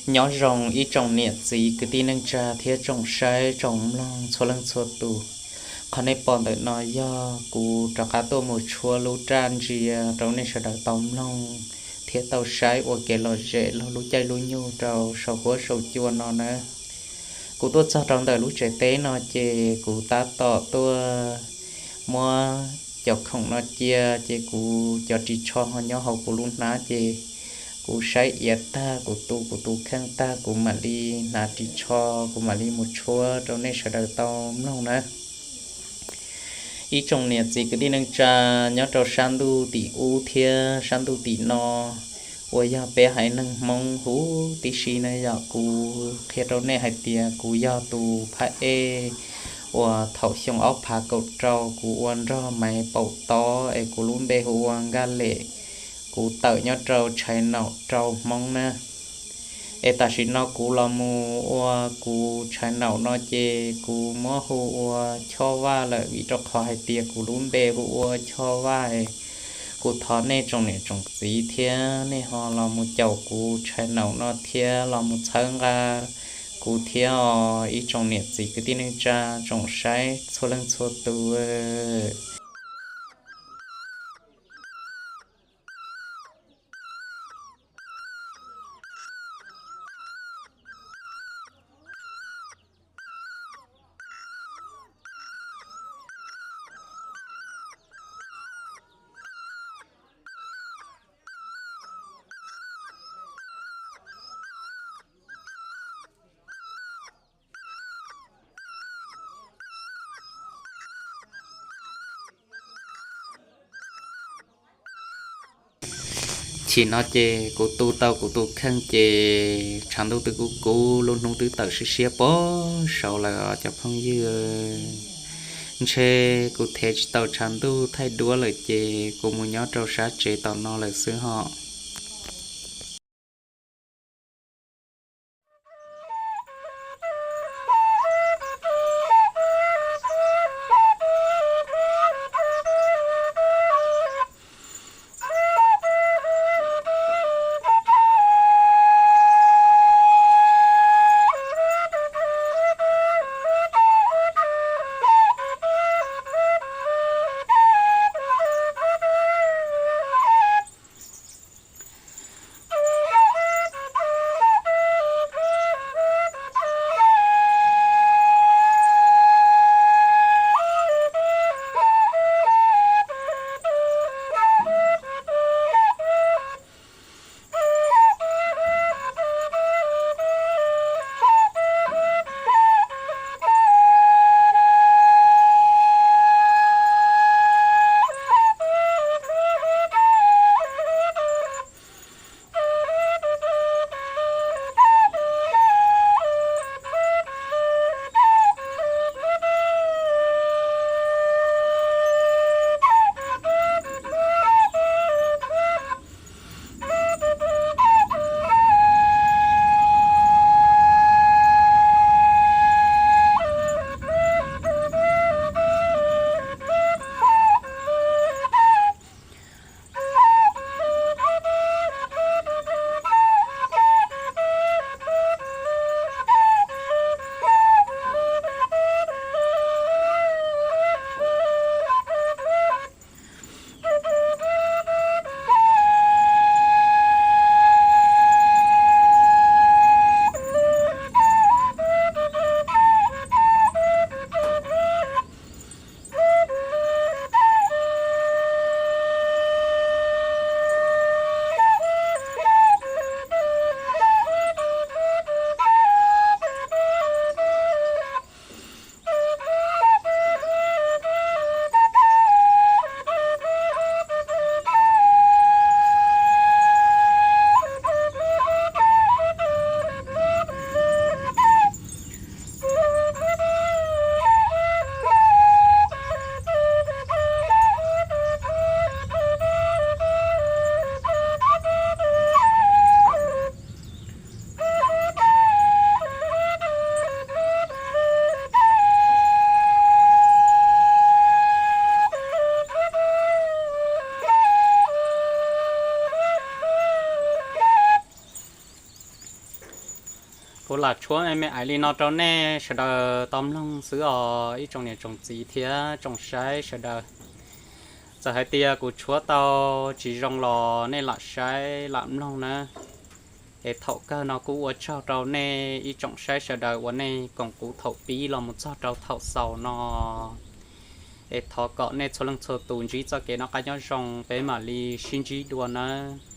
Nyob zoo ib tsoom niam txiv kwv tij neej tsa thiab tsoom saib tsoom mloog txhua leej txhua tus. Qhov nej pom ntawm no yog kuv rov qab tuaj mus tshuab lub raj ntsia rau nej sawv daws tau mloog thiab tau saib ua kev lom zem laug lub caij lub nyoog rau saum huab saum cua no nawb. Kuv tuaj txog rau ntawm lub tsev teb no ces kuv tab tom tuaj muab cov khoom no cia, ces kuv cov ris tsho ho nyob hauv kuv lub hnab, ces kuv saib iav tag kuv tu kuv tus kheej tag kuv mam li hnav ris tsho, kuv mam li mus tshuab rau nej sawv daws tau mloog nawb. Ib tsoom niam txiv kwv tij neej tsa, nyob rau sab ntuj tim ub thiab sab ntuj tim no uas yog peb haiv neeg Hmoob huv tib si na yom, kuv qhia rau nej hais tias kuv yog tus phab ej uas thaum xyoo ob phav kaum rau kuv ua nrog Maiv Paum Tob es kuv lub npe hu ua Nkaj Lem, kuv tawm nyob rau tshais naum rau Hmoob na. Es tam sim no kuv los mus ua kuv tshais naum no ces kuv muab hu ua Choj Vaj lawm, vim rau qhov hais tias kuv lub npe hu ua Choj Vaj es kuv thov nej tsoom niam tsoom txiv thiab nej ho los mus caum kuv tshais naum no thiab los mus txhawb nqa kuv thiab os ib tsoom niam txiv kwv tij neej tsa tsoom saib txhua leej txhua tus. Chim no ces kuv tu tau kuv tus kheej ces tshav ntuj twb kub kub, lub hnub twb tawm siab siab pog saud lawm os cov phooj ywg. Ntshe kuv thev tsis tau tshav ntuj thaij duab lawm ces kuv mus nyob rau sab tsev tom no lawm xwb hos. Kuv lam tshuab me me ais li no rau nej sawv daws tau mloog xwb os ib tsoom niam tsoom txiv thiab tsoom saib sawv daws. Txawm hais tias kuv tshuab tau tsis zoo los nej lam saib lam mloog nawb. Es thaum kawg no kuj ua tsaug rau nej ib tsoom saib sawv daws uas nej koom kuv thaum pib los mus txog rau thaum xaus no. Es thov kom nej txhua leej txhua tus ntsib txoj kev noj qab nyob zoo, peb mam li sib ntsib dua nawb.